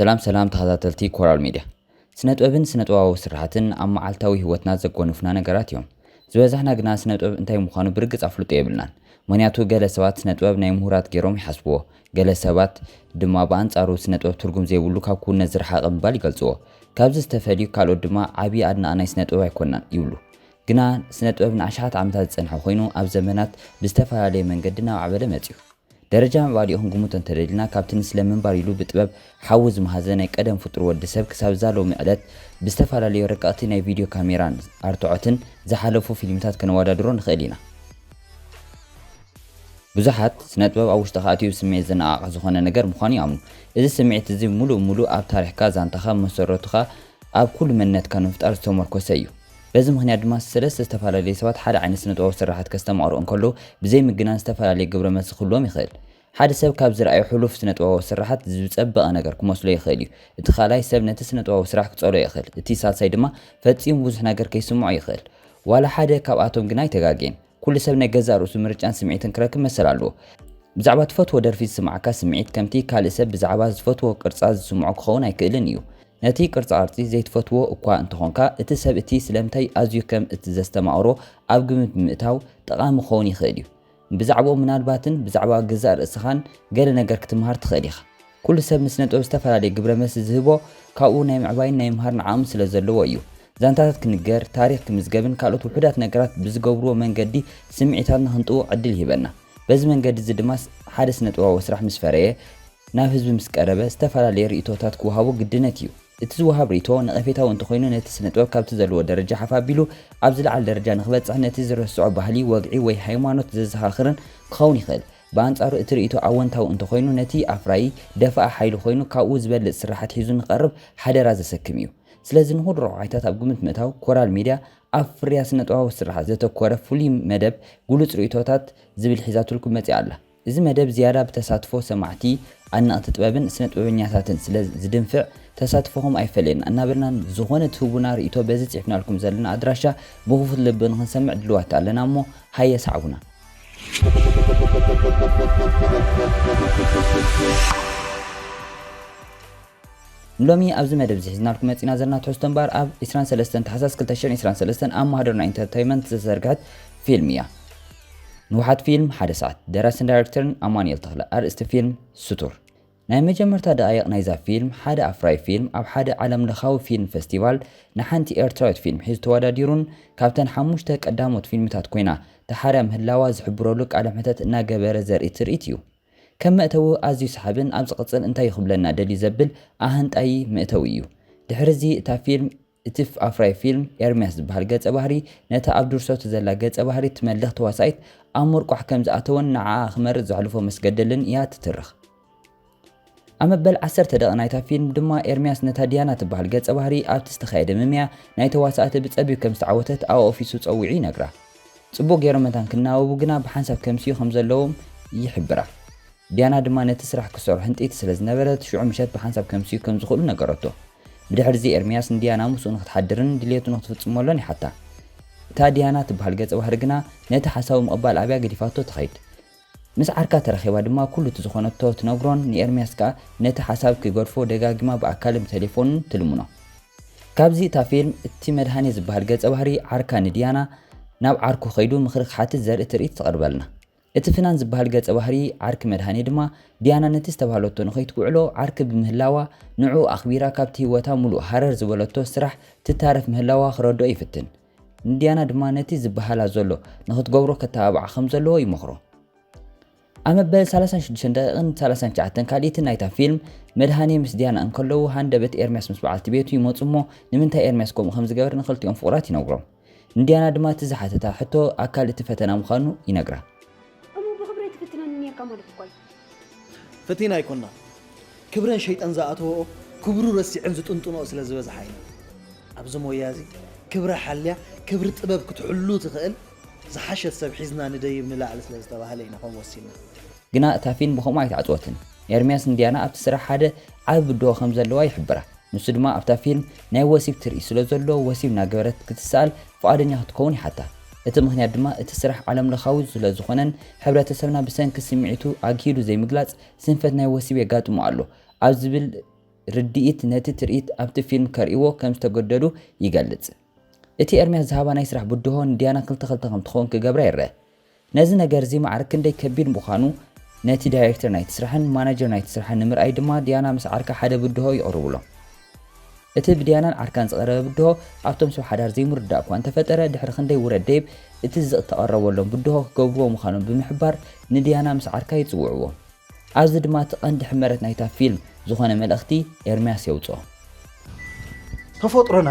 ሰላም ሰላም ተኸታተልቲ ኮራል ሚድያ። ስነ ጥበብን ስነ ጥበባዊ ስራሓትን ኣብ መዓልታዊ ህይወትና ዘጎንፉና ነገራት እዮም። ዝበዛሕና ግና ስነ ጥበብ እንታይ ምዃኑ ብርግጽ ኣፍልጦ የብልናን። ምኽንያቱ ገለ ሰባት ስነ ጥበብ ናይ ምሁራት ገይሮም ይሓስብዎ፣ ገለ ሰባት ድማ ብኣንጻሩ ስነ ጥበብ ትርጉም ዘይብሉ ካብ ክውነት ዝረሓቐ ምባል ይገልጽዎ። ካብዚ ዝተፈልዩ ካልኦት ድማ ዓብዪ ኣድናቒ ናይ ስነ ጥበብ ኣይኮናን ይብሉ። ግና ስነ ጥበብ ንኣሽሓት ዓመታት ዝጸንሐ ኮይኑ ኣብ ዘመናት ብዝተፈላለየ መንገዲ እናማዕበለ መጺኡ። ደረጃ ምዕባሊኡ ክንግምቶ እንተደሊና ካብቲ ንስለ ምንባር ኢሉ ብጥበብ ሓዊ ዝመሃዘ ናይ ቀደም ፍጡር ወዲ ሰብ ክሳብ እዛ ሎሚ ዕለት ብዝተፈላለዩ ረቀቕቲ ናይ ቪድዮ ካሜራን ኣርትዖትን ዝሓለፉ ፊልምታት ከነወዳድሮ ንኽእል ኢና። ብዙሓት ስነ ጥበብ ኣብ ውሽጥኻ ኣትዩ ስምዒት ዘነቓቕሕ ዝኾነ ነገር ምዃኑ ይኣምኑ። እዚ ስምዒት እዚ ሙሉእ ሙሉእ ኣብ ታሪኽካ፣ ዛንታኻ፣ መሰረቱኻ ኣብ ኩሉ መንነትካ ንምፍጣር ዝተመርኮሰ እዩ። በዚ ምኽንያት ድማ ሰለስተ ዝተፈላለዩ ሰባት ሓደ ዓይነት ስነ ጥበባዊ ስርሓት ከስተማቕሩ እንከለዉ ብዘይ ምግናን ዝተፈላለየ ግብረ መልሲ ክህልዎም ይኽእል። ሓደ ሰብ ካብ ዝረኣዮ ሕሉፍ ስነ ጥበባዊ ስርሓት ዝጸበቐ ነገር ክመስሎ ይኽእል እዩ። እቲ ካልኣይ ሰብ ነቲ ስነ ጥበባዊ ስራሕ ክጸልኦ ይኽእል። እቲ ሳልሳይ ድማ ፈጺሙ ብዙሕ ነገር ከይስምዖ ይኽእል። ዋላ ሓደ ካብኣቶም ግና ኣይተጋግየን። ኩሉ ሰብ ናይ ገዛእ ርእሱ ምርጫን ስምዒትን ክረክብ መሰል ኣለዎ። ብዛዕባ ትፈትዎ ደርፊ ዝስምዓካ ስምዒት ከምቲ ካልእ ሰብ ብዛዕባ ዝፈትዎ ቅርጻ ዝስምዖ ክኸውን ኣይክእልን እዩ። ነቲ ቅርጻ ቅርጺ ዘይትፈትዎ እኳ እንተኾንካ፣ እቲ ሰብ እቲ ስለምንታይ ኣዝዩ ከም እቲ ዘስተማቕሮ ኣብ ግምት ብምእታው ጠቓሚ ክኸውን ይኽእል እዩ። ብዛዕባኡ ምናልባትን ብዛዕባ ገዛእ ርእስኻን ገለ ነገር ክትምሃር ትኽእል ኢኻ። ኩሉ ሰብ ንስነ ጥበብ ዝተፈላለየ ግብረ መልሲ ዝህቦ ካብኡ ናይ ምዕባይን ናይ ምምሃርን ዓቕሚ ስለ ዘለዎ እዩ። ዛንታታት ክንገር፣ ታሪኽ ክምዝገብን ካልኦት ውሑዳት ነገራት ብዝገብርዎ መንገዲ ስምዒታትና ክንጥውቕ ዕድል ይህበና። በዚ መንገዲ እዚ ድማ ሓደ ስነ ጥበባዊ ስራሕ ምስ ፈረየ፣ ናብ ህዝቢ ምስ ቀረበ ዝተፈላለየ ርእይቶታት ክወሃቦ ግድነት እዩ። እቲ ዝወሃብ ርእይቶ ነቐፌታዊ እንተኾይኑ ነቲ ስነ ጥበብ ካብቲ ዘለዎ ደረጃ ሓፍ ኣቢሉ ኣብ ዝለዓለ ደረጃ ንክበጽሕ ነቲ ዝረስዖ ባህሊ፣ ወግዒ ወይ ሃይማኖት ዘዘኻኽርን ክኸውን ይኽእል። ብኣንጻሩ እቲ ርእይቶ ኣወንታዊ እንተኾይኑ ነቲ ኣፍራዪ ደፋኢ ሓይሊ ኮይኑ ካብኡ ዝበልጽ ስርሓት ሒዙ ንክቐርብ ሓደራ ዘሰክም እዩ። ስለዚ ንኹሉ ረቋሒታት ኣብ ግምት ምእታው ኮራል ሚድያ ኣብ ፍርያት ስነ ጥበባዊ ስርሓት ዘተኮረ ፍሉይ መደብ ግሉጽ ርእይቶታት ዝብል ሒዛትልኩም መጺኣ ኣላ። እዚ መደብ ዝያዳ ብተሳትፎ ሰማዕቲ፣ ኣድነቕቲ ጥበብን ስነ ጥበበኛታትን ስለ ዝድንፍዕ ተሳትፎኹም ኣይፈለየና እናበልና ዝኾነ ትህቡና ርእይቶ በዚ ጽሒፍናልኩም ዘለና ኣድራሻ ብኽፉት ልቢ ንኽንሰምዕ ድልዋት ኣለና እሞ ሃየ ሰዓቡና። ሎሚ ኣብዚ መደብ እዚ ሒዝናልኩም መጺና ዘለና ትሕዝቶ እምበኣር ኣብ ዕስራን ሰለስተን ታሕሳስ ክልተ ሽሕን ዕስራን ሰለስተን ኣብ ማህደርና ኢንተርተይመንት ዝተዘርግሐት ፊልም እያ። ንውሓት ፊልም ሓደ ሰዓት። ደራስን ዳይሬክተርን ኣማኑኤል ተኽለ። ኣርእስቲ ፊልም ስቱር። ናይ መጀመርታ ደቓይቕ ናይዛ ፊልም ሓደ ኣፍራይ ፊልም ኣብ ሓደ ዓለምለኻዊ ፊልም ፈስቲቫል ንሓንቲ ኤርትራዊት ፊልም ሒዙ ተወዳዲሩን ካብተን ሓሙሽተ ቀዳሞት ፊልምታት ኮይና ተሓርያ ምህላዋ ዝሕብረሉ ቃለ መሕተት እናገበረ ዘርኢ ትርኢት እዩ። ከም መእተዊ ኣዝዩ ሰሓብን ኣብ ዝቕጽል እንታይ እዩ ክብለና ደልዩ ዘብል ኣሃንጣዪ መእተዊ እዩ። ድሕሪ እዚ እታ ፊልም እቲ ኣፍራይ ፊልም ኤርምያስ ዝበሃል ገጸ ባህሪ ነታ ኣብ ድርሰቱ ዘላ ገጸ ባህሪ ትመልኽ ተዋሳኢት ኣብ ምርቋሕ ከም ዝኣተወን ንዓኣ ክመርጽ ዘሕልፎ መስገደልን እያ ትትርኽ። ኣብ መበል ዓሰርተ ደቒቕ ናይታ ፊልም ድማ ኤርምያስ ነታ ዲያና ትበሃል ገጸ ባህሪ ኣብቲ ዝተኻየደ ምምያ ናይ ተዋሳእቲ ብጸቢብ ከም ዝተዓወተት ኣብ ኦፊሱ ጸዊዑ ይነግራ። ጽቡቕ ገይሮም መታን ክናበቡ ግና ብሓንሳብ ከምስዩ ከም ዘለዎም ይሕብራ። ዲያና ድማ ነቲ ስራሕ ክሰርሖ ህንጥይቲ ስለ ዝነበረት ሽዑ ምሸት ብሓንሳብ ከምስዩ ከም ዝኽእሉ ነገረቶ። ብድሕሪ እዚ ኤርምያስ ንዲያና ምስኡ ንክትሓድርን ድልየቱ ንክትፍጽመሎን ይሓታ። እታ ዲያና ትበሃል ገጸ ባህሪ ግና ነቲ ሓሳቡ ምቕባል ኣብያ ገዲፋቶ ትኸይድ። ምስ ዓርካ ተራኺባ ድማ ኩሉ እቲ ዝኾነቶ ትነግሮን ንኤርምያስ ከኣ ነቲ ሓሳብ ክገድፎ ደጋጊማ ብኣካልን ብቴሌፎንን ትልምኖ። ካብዚ እታ ፊልም እቲ መድሃኔ ዝበሃል ገጸ ባህሪ ዓርካ ንድያና ናብ ዓርኩ ከይዱ ምኽሪ ክሓትት ዘርኢ ትርኢት ትቐርበልና። እቲ ፍናን ዝበሃል ገጸ ባህሪ ዓርኪ መድሃኔ ድማ ድያና ነቲ ዝተባህለቶ ንኸይትውዕሎ ዓርኪ ብምህላዋ ንዕኡ ኣኽቢራ ካብቲ ህይወታ ምሉእ ሃረር ዝበለቶ ስራሕ ትታረፍ ምህላዋ ክረድኦ ይፍትን። ንድያና ድማ ነቲ ዝበሃላ ዘሎ ንኽትገብሮ ከተባብዓ ከም ዘለዎ ይመኽሮ። ኣብ መበል ሰላሳን ሽዱሽተን ደቂቕን ሰላሳን ትሽዓተን ካልኢትን ናይታ ፊልም፣ መድሃኔ ምስ ዲያና እንከለዉ፣ ሃንደበት ኤርምያስ ምስ በዓልቲ ቤቱ ይመጹ እሞ፣ ንምንታይ ኤርምያስ ከምኡ ከም ዝገበረ ንኽልቲኦም ፍቑራት ይነግሮም። ንዲያና ድማ እቲ ዝሓተታ ሕቶ ኣካል እቲ ፈተና ምዃኑ ይነግራ። እሞ ብኽብሪ ትፍትነኒ ኔርካ ማለት እኮ እዩ። ፈቲና ኣይኮና። ክብረን ሸይጠን ዝኣተወኦ፣ ክብሩ ረሲዐን ዝጥንጥንኦ ስለ ዝበዝሓ ኢና። ኣብዚ ሞያ እዚ ክብራ ሓልያ፣ ክብሪ ጥበብ ክትሕሉ ትኽእል ዝሓሸት ሰብ ሒዝና ንደይብ ንላዕሊ ስለ ዝተባህለ ኢና ከምኡ ወሲንና። ግና እታ ፊልም ብኸምኡ ኣይተዓጽወትን። ኤርምያስ ንድያና ኣብቲ ስራሕ ሓደ ዓቢ ብድሆ ከም ዘለዋ ይሕብራ። ንሱ ድማ ኣብታ ፊልም ናይ ወሲብ ትርኢት ስለ ዘሎ፣ ወሲብ እናገበረት ክትሰኣል ፍቓደኛ ክትከውን ይሓታ። እቲ ምኽንያት ድማ እቲ ስራሕ ዓለምለኻዊ ስለ ዝኾነን፣ ሕብረተሰብና ብሰንኪ ስምዒቱ ኣግሂዱ ዘይምግላጽ ስንፈት ናይ ወሲብ የጋጥሞ ኣሎ ኣብ ዝብል ርድኢት ነቲ ትርኢት ኣብቲ ፊልም ከርእይዎ ከም ዝተገደዱ ይገልጽ። እቲ ኤርምያስ ዝሃባ ናይ ስራሕ ብድሆ ንድያና ክልተ ክልተ ከም ትኸውን ክገብራ ይረአ። ነዚ ነገር እዚ ማዕረ ክንደይ ከቢድ ምዃኑ ነቲ ዳይሬክተር ናይቲ ስራሕን ማናጀር ናይቲ ስራሕን ንምርኣይ ድማ ድያና ምስ ዓርካ ሓደ ብድሆ ይቕርብሎም። እቲ ብድያናን ዓርካን ዝቐረበ ብድሆ ኣብቶም ሰብ ሓዳር ዘይምርዳእ እኳ እንተፈጠረ ድሕሪ ክንደይ ውረድ ደይብ እቲ ዝተቐረበሎም ብድሆ ክገብርዎ ምዃኖም ብምሕባር ንድያና ምስ ዓርካ ይጽውዕዎ። ኣብዚ ድማ እቲ ቀንዲ ሕመረት ናይታ ፊልም ዝኾነ መልእኽቲ ኤርምያስ የውፅኦ። ተፈጥሮና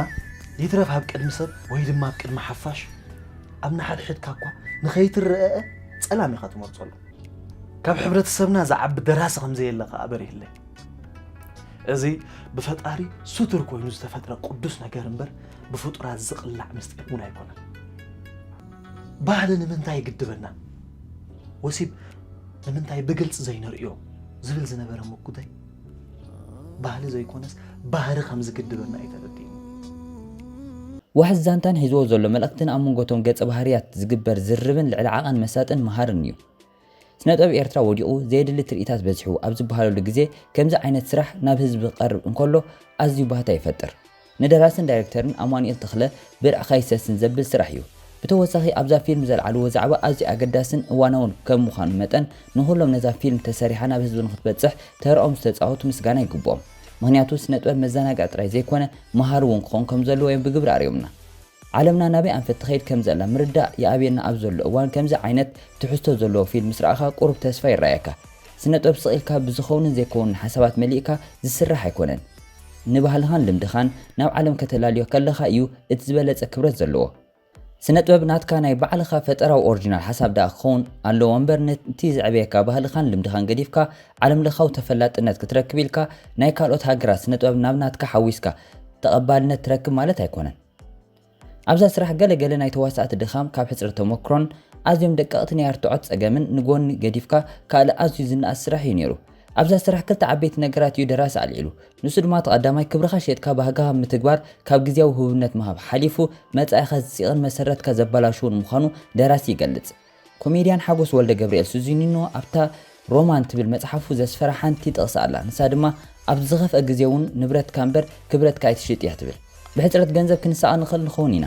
ይትረፍ ኣብ ቅድሚ ሰብ ወይ ድማ ኣብ ቅድሚ ሓፋሽ ኣብ ንሓድሕድካ እኳ ንኸይትረአ ጸላም ኢኻ ትመርጸሉ። ካብ ሕብረተሰብና ዝዓቢ ደራሲ ከም ዘየለ ከኣ በሪህለይ። እዚ ብፈጣሪ ስቱር ኮይኑ ዝተፈጥረ ቅዱስ ነገር እምበር ብፍጡራት ዝቕላዕ ምስጢር እውን ኣይኮነን። ባህሊ ንምንታይ ይግድበና? ወሲብ ንምንታይ ብግልፂ ዘይነርእዮ ዝብል ዝነበረ ምጉተይ ባህሊ ዘይኮነስ ባህሪ ከም ዝግድበና እዩ ተረዲእኒ። ዋሕዚ ዛንታን ሒዝዎ ዘሎ መልእኽትን ኣብ መንጎ እቶም ገጸ ባህርያት ዝግበር ዝርርብን ልዕሊ ዓቐን መሳጥን መሃርን እዩ። ስነ ጥበብ ኤርትራ ወዲቑ ዘየድሊ ትርኢታት በዚሑ ኣብ ዝበሃለሉ ግዜ ከምዚ ዓይነት ስራሕ ናብ ህዝቢ ክቐርብ እንከሎ ኣዝዩ ባህታ ይፈጥር። ንደራስን ዳይሬክተርን ኣማኑኤል ተኽለ ብርዕኻ ይሰስን ዘብል ስራሕ እዩ። ብተወሳኺ ኣብዛ ፊልም ዘልዓልዎ ዛዕባ ኣዝዩ ኣገዳስን እዋናውን ከም ምዃኑ መጠን ንኹሎም ነዛ ፊልም ተሰሪሓ ናብ ህዝቢ ንክትበጽሕ ተርኦም ዝተጻወቱ ምስጋና ይግብኦም። ምኽንያቱ ስነ ጥበብ መዘናግዒ ጥራይ ዘይኮነ መሃሪ እውን ክኸውን ከም ዘለዎ እዮም ብግብሪ ኣርእዮምና። ዓለምና ናበይ ኣንፈት ትኸይድ ከም ዘላ ምርዳእ ይኣብየና ኣብ ዘሎ እዋን ከምዚ ዓይነት ትሕዝቶ ዘለዎ ፊልም ምስ ረኣኻ ቁሩብ ተስፋ ይረኣየካ። ስነ ጥበብ ስቕ ኢልካ ብዝኸውንን ዘይከውንን ሓሳባት መሊእካ ዝስራሕ ኣይኮነን። ንባህልኻን ልምድኻን ናብ ዓለም ከተላልዮ ከለኻ እዩ እቲ ዝበለጸ ክብረት ዘለዎ። ስነ ጥበብ ናትካ ናይ ባዕልኻ ፈጠራዊ ኦሪጂናል ሓሳብ ደኣ ክኸውን ኣለዎ እምበር ነቲ ዘዕበየካ ባህልኻን ልምድኻን ገዲፍካ ዓለም ለኻዊ ተፈላጥነት ክትረክብ ኢልካ ናይ ካልኦት ሃገራት ስነ ጥበብ ናብ ናትካ ሓዊስካ ተቐባልነት ትረክብ ማለት ኣይኮነን። ኣብዛ ስራሕ ገለ ገለ ናይ ተዋሳእቲ ድኻም ካብ ሕጽረት ተመክሮን ኣዝዮም ደቀቕቲ ናይ ኣርትዖት ጸገምን ንጎኒ ገዲፍካ ካልእ ኣዝዩ ዝነኣስ ስራሕ እዩ ነይሩ። ኣብዛ ስራሕ ክልተ ዓበይቲ ነገራት እዩ ደራሲ ኣልዒሉ። ንሱ ድማ እቲ ቀዳማይ ክብርኻ ሸይጥካ ባህግኻ ምትግባር ካብ ግዝያዊ ህቡብነት ምሃብ ሓሊፉ መጻኢኻ ዝሲቕን መሰረትካ ዘበላሽውን ምዃኑ ደራሲ ይገልጽ። ኮሜድያን ሓጎስ ወልደገብርኤል ሱዚኒኖ ኣብታ ሮማን ትብል መጽሓፉ ዘስፈራ ሓንቲ ጥቕሲ ኣላ። ንሳ ድማ ኣብ ዝኸፍአ ግዜ እውን ንብረትካ እምበር ክብረትካ ኣይትሽጥ እያ ትብል። ብሕጽረት ገንዘብ ክንሳቐ ንኽእል ንኸውን ኢና።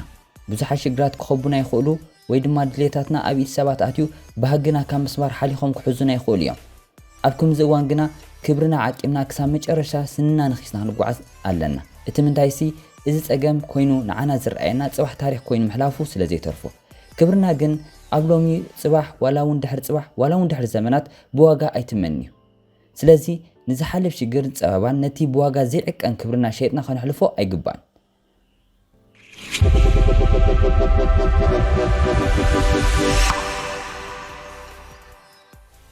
ብዙሓት ሽግራት ክኸቡና ይኽእሉ ወይ ድማ ድሌታትና ኣብ ኢድ ሰባት ኣትዩ ባህግና ካብ ምስማር ሓሊኾም ክሕዙና ይኽእሉ እዮም። ኣብ ከምዚ እዋን ግና ክብርና ዓቂብና ክሳብ መጨረሻ ስንና ነኺስና ክንጓዓዝ ኣለና። እቲ ምንታይሲ እዚ ጸገም ኮይኑ ንዓና ዝረኣየና ጽባሕ ታሪኽ ኮይኑ ምሕላፉ ስለ ዘይተርፎ። ክብርና ግን ኣብ ሎሚ ጽባሕ ዋላ እውን ድሕሪ ጽባሕ ዋላ እውን ድሕሪ ዘመናት ብዋጋ ኣይትመንዩ። ስለዚ ንዝሓልፍ ሽግርን ጸበባን ነቲ ብዋጋ ዘይዕቀን ክብርና ሸይጥና ከነሕልፎ ኣይግባእን።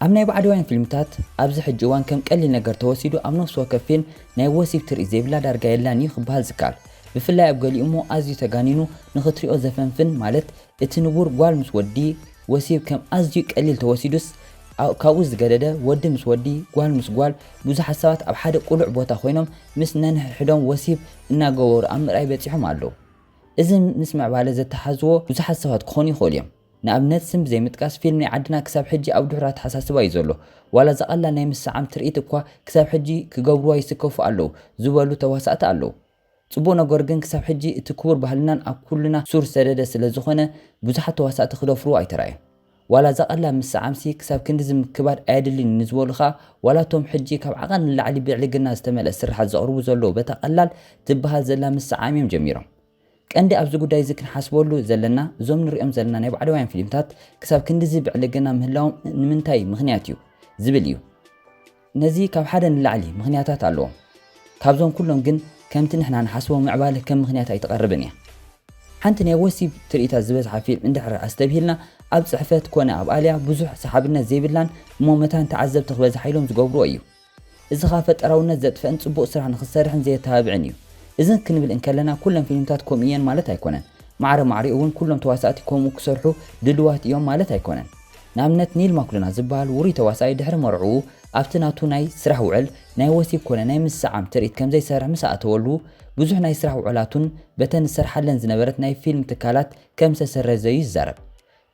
ኣብ ናይ ባዕዳውያን ፊልምታት ኣብዚ ሕጂ እዋን ከም ቀሊል ነገር ተወሲዱ ኣብ ነፍሲ ወከፍ ፊልም ናይ ወሲብ ትርኢት ዘይብላ ዳርጋ የላን እዩ ክበሃል ዝከኣል። ብፍላይ ኣብ ገሊኡ እሞ ኣዝዩ ተጋኒኑ ንኽትሪኦ ዘፈንፍን ማለት እቲ ንቡር ጓል ምስ ወዲ ወሲብ ከም ኣዝዩ ቀሊል ተወሲዱስ ካብኡ ዝገደደ ወዲ ምስ ወዲ ጓል ምስ ጓል ብዙሓት ሰባት ኣብ ሓደ ቅሉዕ ቦታ ኮይኖም ምስ ነንሕድሕዶም ወሲብ እናገበሩ ኣብ ምርኣይ በጺሖም ኣለዉ። እዚ ምስ ምዕባለ ዘተሓዝዎ ብዙሓት ሰባት ክኾኑ ይኽእሉ እዮም። ንኣብነት ስም ብዘይምጥቃስ ፊልም ናይ ዓድና ክሳብ ሕጂ ኣብ ድሑር ኣተሓሳስባ እዩ ዘሎ። ዋላ ዝቐላል ናይ ምስዓም ትርኢት እኳ ክሳብ ሕጂ ክገብርዋ ይስከፉ ኣለዉ ዝበሉ ተዋሳእቲ ኣለዉ። ጽቡቕ ነገር ግን ክሳብ ሕጂ እቲ ክቡር ባህልናን ኣብ ኩልና ሱር ዝሰደደ ስለ ዝኾነ ብዙሓት ተዋሳእቲ ክደፍርዎ ኣይተራእዩን። ዋላ እዛ ቀላል ምስዓምሲ ክሳብ ክንድዚ ምክባድ ኣየድልን እዩ ንዝበሉ ኸኣ ዋላ እቶም ሕጂ ካብ ዓቐን ንላዕሊ ብዕልግና ዝተመልአ ስርሓት ዘቕርቡ ዘለዉ በታ ቀላል ትበሃል ዘላ ምስዓም እዮም ጀሚሮም። ቀንዲ ኣብዚ ጉዳይ እዚ ክንሓስበሉ ዘለና እዞም ንሪኦም ዘለና ናይ ባዕዳውያን ፊልምታት ክሳብ ክንድዚ ብዕልግና ምህላዎም ንምንታይ ምኽንያት እዩ ዝብል እዩ። ነዚ ካብ ሓደ ንላዕሊ ምኽንያታት ኣለዎም። ካብዞም ኩሎም ግን ከምቲ ንሕና ንሓስቦ ምዕባለ ከም ምኽንያት ኣይትቐርብን እያ። ሓንቲ ናይ ወሲብ ትርኢታት ዝበዝሓ ፊልም እንድሕር ኣስተብሂልና ኣብ ጽሕፈት ኮነ ኣብ ኣልያ ብዙሕ ሰሓብነት ዘይብላን እሞ መታን ተዓዘብቲ ክበዝሓ ኢሎም ዝገብርዎ እዩ። እዚ ኸኣ ፈጠራውነት ዘጥፍእን ጽቡቕ ስራሕ ንኽትሰርሕን ዘየተባብዕን እዩ። እዚ ክንብል እንከለና ኩለን ፊልምታት ከምኡ እየን ማለት ኣይኮነን። ማዕረ ማዕሪኡ እውን ኩሎም ተዋሳእቲ ከምኡ ክሰርሑ ድልዋት እዮም ማለት ኣይኮነን። ንኣብነት ኒል ማኩሉና ዝበሃል ውሩይ ተዋሳኣይ ድሕሪ መርዕኡ ኣብቲ ናቱ ናይ ስራሕ ውዕል ናይ ወሲብ ኮነ ናይ ምስዓም ትርኢት ከምዘይሰርሕ ምስ ኣእተወሉ ብዙሕ ናይ ስራሕ ውዕላቱን በተን ዝሰርሓለን ዝነበረት ናይ ፊልም ትካላት ከም ዝተሰረዘ እዩ ዝዛረብ።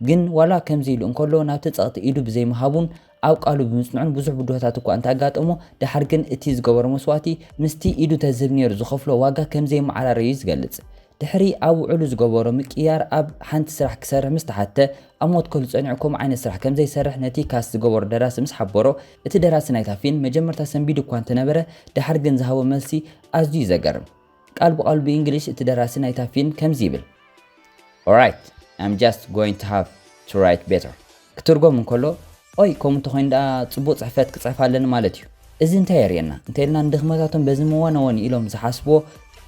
ግን ዋላ ከምዚ ኢሉ እንከሎ ናብቲ ጸቕጢ ኢዱ ብዘይምሃቡን ኣብ ቃሉ ብምጽንዑን ብዙሕ ብድሆታት እኳ እንተኣጋጠሞ፣ ደሓር ግን እቲ ዝገበሮ መስዋእቲ ምስቲ ኢዱ ተዝህብ ነይሩ ዝኸፍሎ ዋጋ ከምዘይመዓራረዩ እዩ ዝገልጽ። ድሕሪ ኣብ ውዕሉ ዝገበሮ ምቅያር ኣብ ሓንቲ ስራሕ ክሰርሕ ምስ ተሓተ፣ ኣብ ሞትከሉ ጸኒዑ ከምኡ ዓይነት ስራሕ ከምዘይሰርሕ ነቲ ካስት ዝገበሮ ደራሲ ምስ ሓበሮ፣ እቲ ደራሲ ናይታ ፊልም መጀመርታ ሰንቢዱ እኳ እንተነበረ፣ ደሓር ግን ዝሃቦ መልሲ ኣዝዩ እዩ ዘገርም። ቃል ብቓሉ ብእንግሊሽ እቲ ደራሲ ናይታ ፊልም ከምዚ ይብል፣ Alright, I'm just going to have to write better. ክትርጎም እንከሎ፣ ኦይ ከምኡ እንተኾይኑ ደኣ ጽቡቕ ጽሕፈት ክጽሕፍ ኣለኒ ማለት እዩ። እዚ እንታይ የርእየና እንተኢልና፣ ንድኽመታቶም በዚ መዋነወኒ ኢሎም ዝሓስብዎ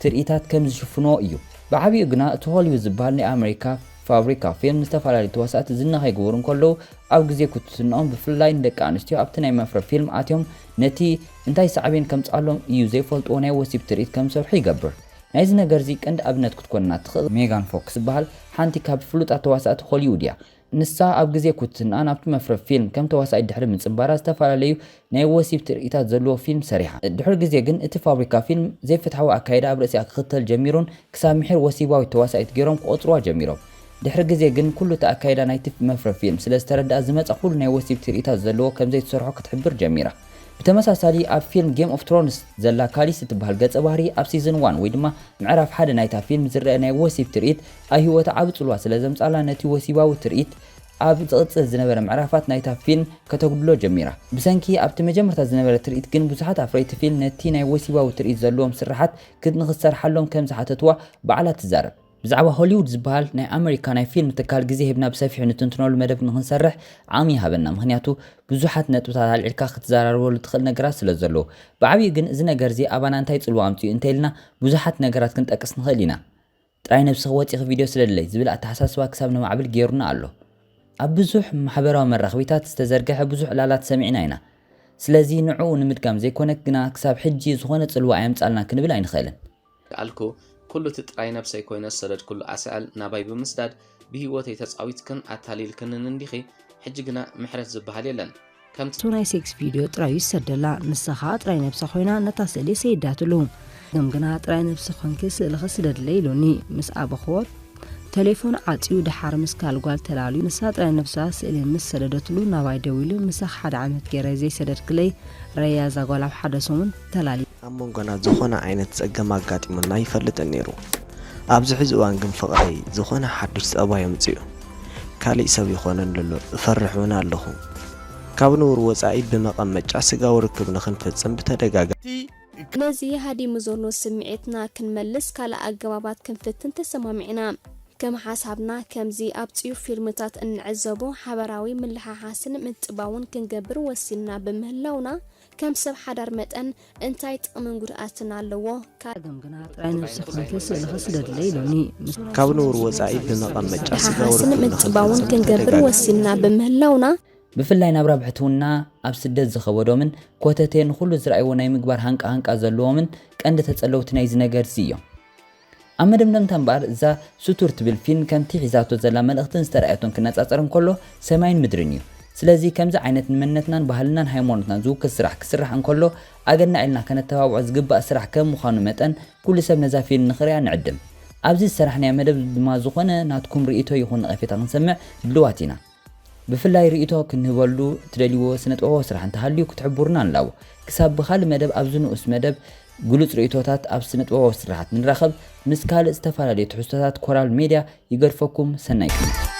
ትርኢታት ከም ዝሽፍንዎ እዩ። ብዓቢኡ ግና እቲ ሆሊውድ ዝበሃል ናይ ኣመሪካ ፋብሪካ ፊልም ዝተፈላለዩ ተዋሳእቲ ዝና ከይግበሩ እንከለዉ ኣብ ግዜ ክትትንኦም ብፍላይ ንደቂ ኣንስትዮ ኣብቲ ናይ መፍረ ፊልም ኣትዮም ነቲ እንታይ ሳዕቤን ከምጽኣሎም እዩ ዘይፈልጥዎ ናይ ወሲብ ትርኢት ከም ዝሰርሑ ይገብር። ናይዚ ነገር እዚ ቀንዲ ኣብነት ክትኮንና ትኽእል ሜጋን ፎክስ ዝበሃል ሓንቲ ካብ ፍሉጣት ተዋሳእቲ ሆሊውድ እያ። ንሳ ኣብ ግዜ ኩትንኣ ናብቲ መፍረ ፊልም ከም ተዋሳኢት ድሕሪ ምጽንባራ ዝተፈላለዩ ናይ ወሲብ ትርኢታት ዘለዎ ፊልም ሰሪሓ። ድሕሪ ግዜ ግን እቲ ፋብሪካ ፊልም ዘይፍትሓዊ ኣካይዳ ኣብ ርእሲኣ ክኽተል ጀሚሩን ክሳብ ምሒር ወሲባዊት ተዋሳኢት ገይሮም ክቖጽርዋ ጀሚሮም። ድሕሪ ግዜ ግን ኩሉ እቲ ኣካይዳ ናይቲ መፍረ ፊልም ስለ ዝተረድኣ ዝመጻ ኩሉ ናይ ወሲብ ትርኢታት ዘለዎ ከም ዘይትሰርሖ ክትሕብር ጀሚራ። ብተመሳሳሊ ኣብ ፊልም ጌም ኦፍ ትሮንስ ዘላ ካሊስ እትበሃል ገጸ ባህሪ ኣብ ሲዝን ዋን ወይ ድማ ምዕራፍ ሓደ ናይታ ፊልም ዝረአ ናይ ወሲብ ትርኢት ኣብ ህይወታ ዓቢ ጽልዋ ስለ ዘምጻላ ነቲ ወሲባዊ ትርኢት ኣብ ዝቕጽል ዝነበረ ምዕራፋት ናይታ ፊልም ከተጉድሎ ጀሚራ። ብሰንኪ ኣብቲ መጀመርታ ዝነበረ ትርኢት ግን ብዙሓት ኣፍረይቲ ፊልም ነቲ ናይ ወሲባዊ ትርኢት ዘለዎም ስርሓት ክት- ንኽትሰርሓሎም ከም ዝሓተትዋ ባዕላ ትዛረብ። ብዛዕባ ሆሊውድ ዝበሃል ናይ ኣመሪካ ናይ ፊልም ትካል ግዜ ሂብና ብሰፊሑ ንትንትነሉ መደብ ንኽንሰርሕ ዓቕሚ ይሃበና፣ ምኽንያቱ ብዙሓት ነጥብታት ኣልዒልካ ክትዘራረበሉ ትኽእል ነገራት ስለ ዘለዉ። ብዓቢኡ ግን እዚ ነገር እዚ ኣባና እንታይ ጽልዋ ኣምጺኡ እንተኢልና ብዙሓት ነገራት ክንጠቅስ ንኽእል ኢና። ጥራይ ነብስኺ ወጺኺ ቪድዮ ስለለይ ዝብል ኣተሓሳስባ ክሳብ ነማዕብል ገይሩና ኣሎ። ኣብ ብዙሕ ማሕበራዊ መራኸቢታት ዝተዘርግሐ ብዙሕ ዕላላት ሰሚዕና ኢና። ስለዚ ንዕኡ ንምድጋም ዘይኮነ ግና ክሳብ ሕጂ ዝኾነ ጽልዋ ኣየምጻልና ክንብል ኣይንኽእልን። ኣልኩ ኩሉ እቲ ጥራይ ነብሰይ ኮይነ ዝሰደድኩሉ ኣስዕል ናባይ ብምስዳድ ብህይወተይ ተጻዊትክን ኣታሊልክንን እንዲኺ፣ ሕጂ ግና ምሕረት ዝበሃል የለን። ከምቲ እቱ ናይ ሴክስ ቪድዮ ጥራዩ ይሰደላ፣ ንሳ ኸዓ ጥራይ ነብሳ ኮይና ነታ ስእሊ ሰይዳትሉ። ገም ግና ጥራይ ነብሲ ኮንኪ ስእልኺ ስደድለይ ኢሉኒ ምስ ኣበኽዎ፣ ተሌፎን ዓጽዩ፣ ደሓር ምስ ካልእ ጓል ተላልዩ። ንሳ ጥራይ ነብሳ ስእሊ ምስ ሰደደትሉ ናባይ ደዊሉ፣ ምሳኺ ሓደ ዓመት ገይረ ዘይሰደድክለይ፣ ረያ እዛ ጓል ኣብ ሓደ ሰሙን ተላልያ። ኣብ መንጎና ዝኾነ ዓይነት ጸገም ኣጋጢሙና ኣይፈልጥን ነይሩ። ኣብዚ ሕዚ እዋን ግን ፍቕረይ ዝኾነ ሓዱሽ ጸባይ ኣምጺኡ። ካሊእ ሰብ ይኾነኒ ኣሎ፣ እፈርሕ እውን ኣለኹ። ካብ ንቡር ወጻኢ ብመቐመጫ ስጋዊ ርክብ ንኽንፍጽም ብተደጋጋሚ ነዚ ሃዲሙ ዘሎ ስምዒትና ክንመልስ ካልእ ኣገባባት ክንፍትን ተሰማሚዕና። ከም ሓሳብና ከምዚ ኣብ ጽዩፍ ፊልምታት እንዕዘቦ ሓበራዊ ምልሓሓስን ምጥባውን ክንገብር ወሲንና ብምህላውና ከም ሰብ ሓዳር መጠን እንታይ ጥቕምን ጉድኣትን ኣለዎ? ካብ ገም ግና ጥራይ ነብሲ ኮንኪ ስእልኺ ስደድለይ ኢሉኒ ምስ ካብ ንቡር ወጻኢ ብመቐመጫ ስጋዊ ሓስን ርክብ ምጥባውን ንኽንፍጽም ክንገብር ብተደጋጋሚ ወሲንና ብምህላውና ብፍላይ ናብራ ብሕትውና ኣብ ስደት ዝኸበዶምን ኮተቴ ንኹሉ ዝረኣይዎ ናይ ምግባር ሃንቃ ሃንቃ ዘለዎምን ቀንዲ ተጸለውቲ ናይዚ ነገር እዚ እዮም። ኣብ መደምደምታ እምበኣር እዛ ስቱር ትብል ፊልም ከምቲ ሒዛቶ ዘላ መልእኽትን ዝተረኣየቶን ክነጻጸር እንከሎ ሰማይን ምድርን እዩ። ስለዚ ከምዚ ዓይነት ንመንነትናን ባህልናን ሃይማኖትናን ዝውክል ስራሕ ክስራሕ እንከሎ ኣገናዕ ኢልና ከነተባብዖ ዝግባእ ስራሕ ከም ምዃኑ መጠን ኩሉ ሰብ ነዛ ፊልም ንኽርእያ ንዕድም። ኣብዚ ዝሰራሕናዮ መደብ ድማ ዝኾነ ናትኩም ርእይቶ ይኹን ነቐፌታ ክንሰምዕ ድልዋት ኢና። ብፍላይ ርእይቶ ክንህበሉ እትደልይዎ ስነጥበባዊ ስራሕ እንተሃልዩ ክትሕቡሩና ንላቦ። ክሳብ ብኻልእ መደብ ኣብዚ ንኡስ መደብ ግሉጽ ርእይቶታት ኣብ ስነጥበባዊ ስራሓት ንራኸብ፣ ምስ ካልእ ዝተፈላለዩ ትሕዝቶታት ኮራል ሜድያ ይገድፈኩም። ሰናይ ቅነ።